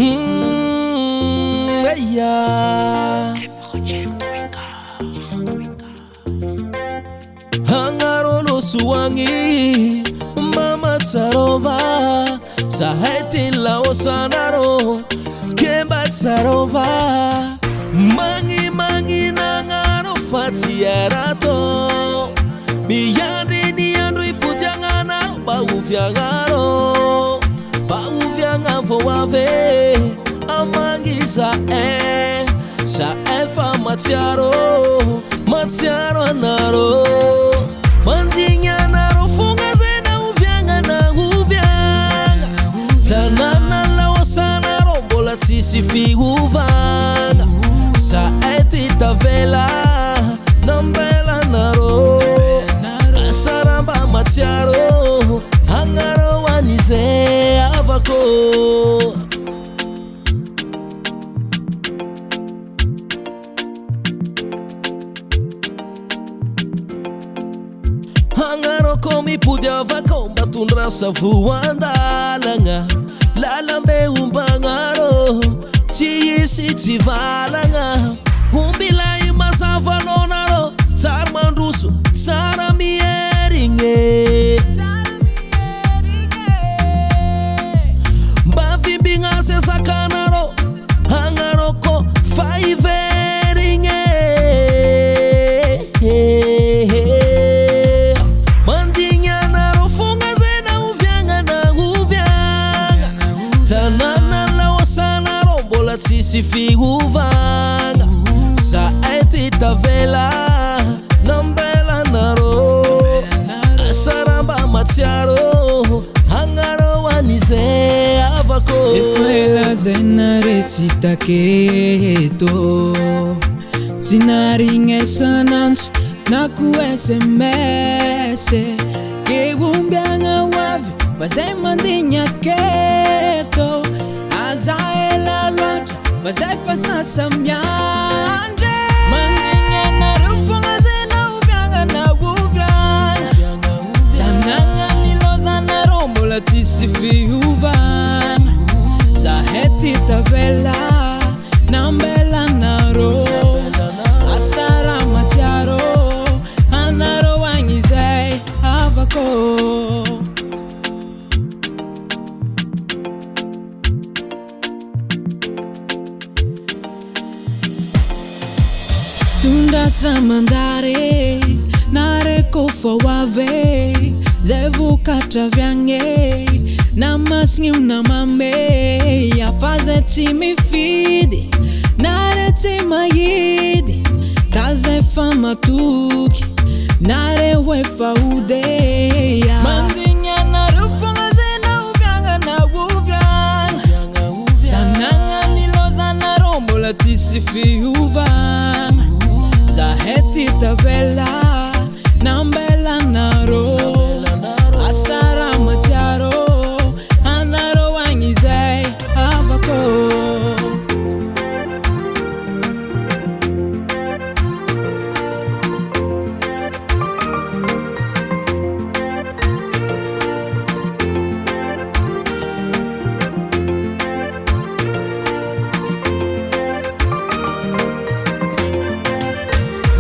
Hum, eia. Agnaro losoagny mama tsarova zahay ty laosanarô ke mba tsarova magnimagnina agnaro fa tsy aratô miandry ny andro hipodiagnanarô mba hoviagnarô mba hoviagna vao avy amangy zahay zahay fa matsiaro matsiaro anarô mandigny anarô fogna zay na oviagna na oviagna tanàna laosanarô mbola tsisy fiovagna zahay ty tavela nambelanarô asa raha mba matsiaro agnarô an'izay avako. Agnarô ko mipody avakao mba tondrasa voan-dalagna lalambe ombagnarô tsy hisy tsy valagna omby lahy mazava anao narô tsara mandroso tsara mierigny mba vimbigna sesakanarô agnarô ko fa hiverigny mandigny anarô fogna zay na oviagna na oviagna tanàna laosanarô mbola tsisy fiovagna zahay ty tavela nambelanarô asa raha mba matsiaro agnarô an'izay avako. Efa ela zay nare tsy taketo tsy narignesan'antso na ko SMS ke ombiagna ho avy fa zay mandigny aketo aza ela loatra fa zay fa sasa miandry mandigny anareo fogna zay na oviagna na oviagna tanàgna nilozanareo mbola tsisy fiovagna zahay ty tavela nambelanareo asa raha matsiaro anareo agny izay avako. Tondrasy raha manjary nareko fa ho avy zay vokatra avy agny na masigny io na mamy afa zay tsy mifidy nare tsy mahidy ka zay fa matoky nareo efa hody mandigny anareo fogna zay na oviagna na oviagna tanàgna nilozanareo mbola tsisy fiovagna zahay ty tavela nambelanareo asa raha matsiaro anareo agny izay avako.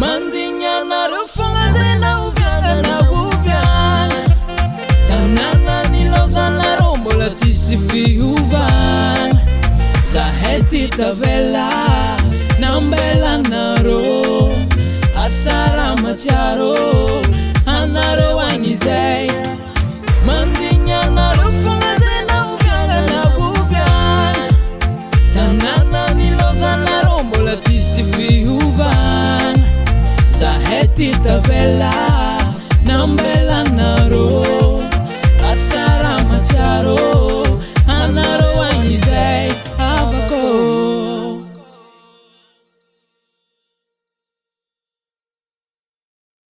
Mandigny anareo fogna zay na oviagna na oviagna tanàna nilozanareo mbola tsisy fiovagna zahay ty tavela nambelanareo asa raha matsiaro anareo agny izay.